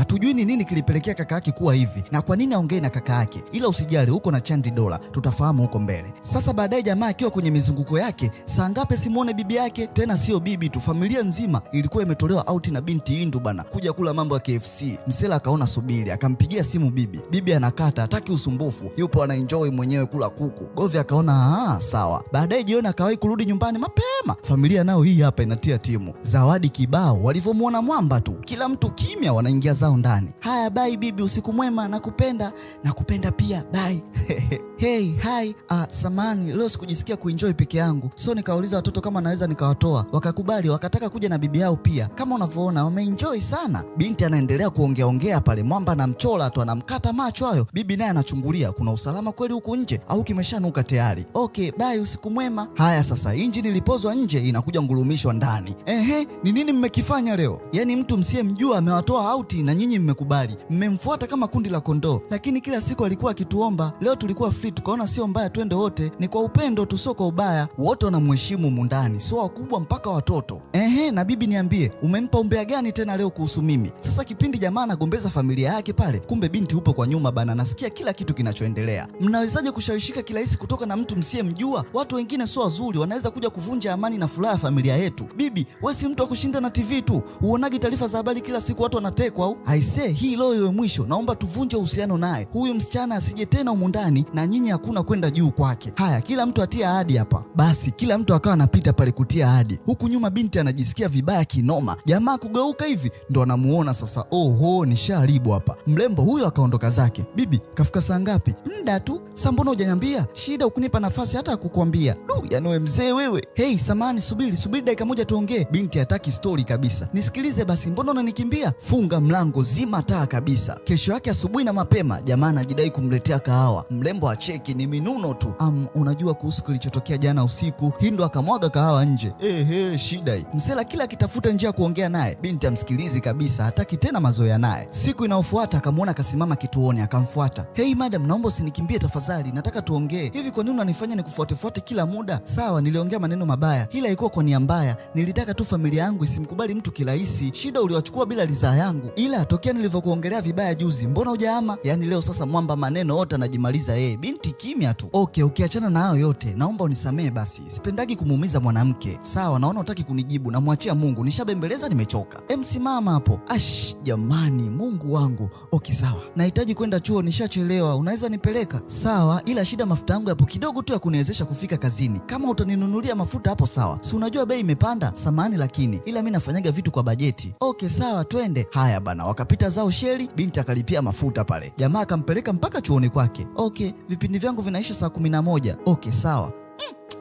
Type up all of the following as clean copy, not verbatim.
Hatujui ni nini kilipelekea kaka yake kuwa hivi na kwa nini aongee na kaka yake, ila usijali, huko na Chandi Dola tutafahamu huko mbele. Sasa baadaye jamaa akiwa kwenye mizunguko yake, saa ngapi simuone bibi yake tena, sio bibi tu, familia nzima ilikuwa imetolewa out na binti Indu bana, kuja kula mambo ya KFC. Msela akaona subiri, akampigia simu bibi. Bibi anakata, hataki usumbufu, yupo anaenjoy mwenyewe kula kuku. Govi akaona sawa. Baadaye jioni akawahi kurudi nyumbani mapema. Familia nao hii hapa inatia timu, zawadi kibao. Walivyomuona mwamba tu, kila mtu kimya, wanaingia zao ndani. Haya, bye bibi, usiku mwema, nakupenda. Nakupenda pia, bye. Hey, hi. Samani, leo sikujisikia kuenjoy peke yangu, so nikauliza watoto kama naweza nikawatoa, wakakubali, wakataka kuja na bibi yao pia. Kama unavyoona wameenjoy sana. Binti anaendelea kuongeaongea pale, mwamba anamchola tu, anamkata macho hayo. Bibi naye anachungulia, kuna usalama kweli huku nje au kimeshanuka tayari? Okay, bye, usiku mwema. Haya sasa, injini ilipozwa nje inakuja ngurumishwa ndani. Ehe, ni nini mmekifanya leo? Yaani mtu msiyemjua amewatoa auti na nyinyi mmekubali, mmemfuata kama kundi la kondoo, lakini kila siku alikuwa akituomba. Leo tulikuwa free, tukaona sio mbaya twende wote, ni kwa upendo tu, sio kwa ubaya. Wote wanamheshimu mundani, sio wakubwa mpaka watoto. Ehe, na bibi niambie, umempa umbea gani tena leo kuhusu mimi? Sasa kipindi jamaa anagombeza familia yake pale, kumbe binti upo kwa nyuma bana, nasikia kila kitu kinachoendelea. Mnawezaje kushawishika kirahisi kutoka na mtu msiyemjua? Watu wengine sio wazuri, wanaweza kuja kuvunja amani na furaha ya familia yetu. Bibi, we si mtu wa kushinda na TV tu, uonagi taarifa za habari kila siku watu wanatekwa au? Aisee, hii leo iwe mwisho, naomba tuvunje uhusiano naye, huyu msichana asije tena humu ndani, na nyinyi hakuna kwenda juu kwake. Haya, kila mtu atia ahadi hapa. Basi kila mtu akawa anapita pale kutia ahadi, huku nyuma binti anajisikia vibaya kinoma. Jamaa kugeuka hivi ndo anamuona sasa, oho, nishaharibu hapa. Mrembo huyo akaondoka zake. Bibi, kafika saa ngapi? Muda tu. Sa mbona hujaniambia? Shida ukunipa nafasi hata kukuambia. Du, yani we mzee wewe. Hey, samani, subiri subiri dakika moja tuongee. Binti hataki stori kabisa. Nisikilize basi, mbona unanikimbia? Funga mlango, zima taa kabisa. Kesho yake asubuhi na mapema, jamaa anajidai kumletea kahawa. Mrembo acheki, ni minuno tu. Unajua kuhusu kilichotokea jana usiku? Hindo akamwaga kahawa nje. Ehe, shida hii. Msela kila akitafuta njia ya kuongea naye, binti amsikilizi kabisa, hataki tena mazoea naye. Siku inayofuata akamwona akasimama kituoni, akamfuata. Hey madam, naomba usinikimbie tafadhali, nataka tuongee. Hivi kwa nini unanifanya nikufuatefuate kila muda? Sawa, niliongea maneno mabaya, ila haikuwa kwa nia mbaya, nilitaka tu familia yangu isimkubali mtu kirahisi. Shida uliwachukua bila ridhaa yangu, ila tokea nilivyokuongelea vibaya juzi, mbona hujahama? Yaani leo sasa mwamba maneno yote anajimaliza yeye, binti kimya tu. Okay, ukiachana na hayo yote, naomba unisamee basi, sipendagi kumuumiza mwanamke. Sawa, naona hutaki kunijibu, namwachia Mungu, nishabembeleza, nimechoka. Emsimama hapo. Ash, jamani, Mungu wangu. Okay, sawa, nahitaji kwenda chuo, nishachelewa, unaweza nipeleka? Sawa, ila shida mafuta yangu yapo kidogo tu ya kuniwezesha kufika kazini. Kama utaninunulia mafuta hapo sawa, si unajua bei imepanda, samahani lakini, ila mi nafanyaga vitu kwa bajeti. Okay, sawa, twende. Haya bana, wakapita zao sheli, binti akalipia mafuta pale, jamaa akampeleka mpaka chuoni kwake. Okay, vipindi vyangu vinaisha saa 11. Okay, sawa.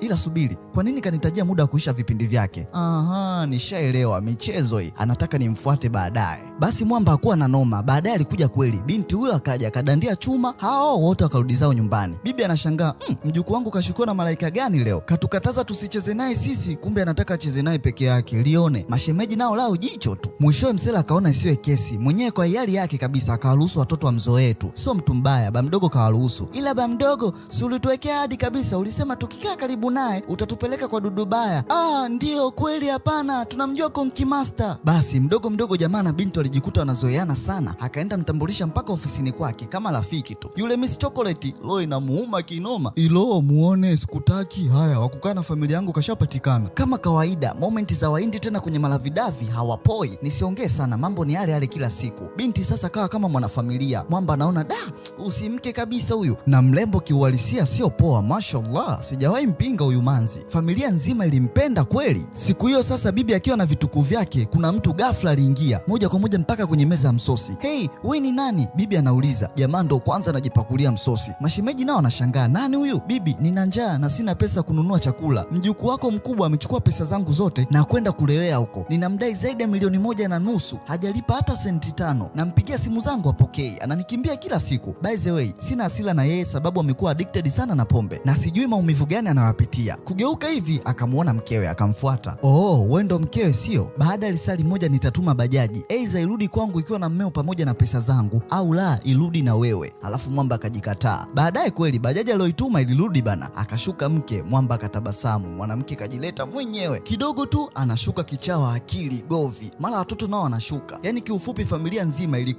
Ila subiri, kwa nini kanitajia muda wa kuisha vipindi vyake? Aha, nishaelewa michezo hii, anataka nimfuate baadaye. Basi mwamba hakuwa na noma, baadaye alikuja kweli. Binti huyo akaja akadandia chuma, hao wote wakarudi zao nyumbani. Bibi anashangaa, mjukuu wangu kashukiwa na malaika gani leo? Katukataza tusicheze naye sisi, kumbe anataka acheze naye peke yake. Lione mashemeji nao lao jicho tu. Mwishowe msela akaona isiwe kesi, mwenyewe kwa hiari yake kabisa akawaruhusu watoto wamzoee tu, sio mtu mbaya, ba mdogo kawaruhusu. Ila ba mdogo, si ulituwekea ahadi kabisa, ulisema tukikaa karibu naye utatupeleka kwa Dudubaya. Ah, ndiyo kweli, hapana, tunamjua Konki Master. Basi mdogo mdogo jamaa na binti walijikuta wanazoeana sana, akaenda mtambulisha mpaka ofisini kwake kama rafiki tu. Yule Miss Chocolate lo inamuuma kinoma, ilo muone sikutaki. Haya, wakukaa na familia yangu kashapatikana. Kama kawaida, momenti za Wahindi tena kwenye malavidavi hawapoi. Nisiongee sana, mambo ni yale yale kila siku. Binti sasa kawa kama mwanafamilia. Mwamba anaona da, usimke kabisa huyu, na mrembo kiuhalisia sio poa, mashallah, sijawahi mpinga huyu manzi, familia nzima ilimpenda kweli. Siku hiyo sasa, bibi akiwa na vitukuu vyake, kuna mtu ghafla aliingia moja kwa moja mpaka kwenye meza ya msosi. Hey, we ni nani? Bibi anauliza. Jamaa ndo kwanza anajipakulia msosi. Mashemeji nao wanashangaa, nani huyu? Bibi, nina njaa na sina pesa kununua chakula. Mjukuu wako mkubwa amechukua pesa zangu zote na kwenda kulewea huko, ninamdai zaidi ya 1.5 milioni, hajalipa hata senti 5. Nampigia simu zangu apokei, ananikimbia kila siku. By the way, sina hasira na yeye sababu amekuwa addicted sana na pombe na sijui maumivu gani anawapitia. Kugeuka hivi akamwona mkewe akamfuata. Oh, wewe ndo mkewe sio? Baada ya lisali moja nitatuma bajaji, aidha irudi kwangu ikiwa na mmeo pamoja na pesa zangu, au la irudi na wewe. Alafu mwamba akajikataa. Baadaye kweli bajaji aliyoituma ilirudi bana, akashuka mke, mwamba akatabasamu, mwanamke kajileta mwenyewe. Kidogo tu anashuka kichawa akili govi, mara watoto nao wanashuka. Yani kiufupi familia nzima ilikuja.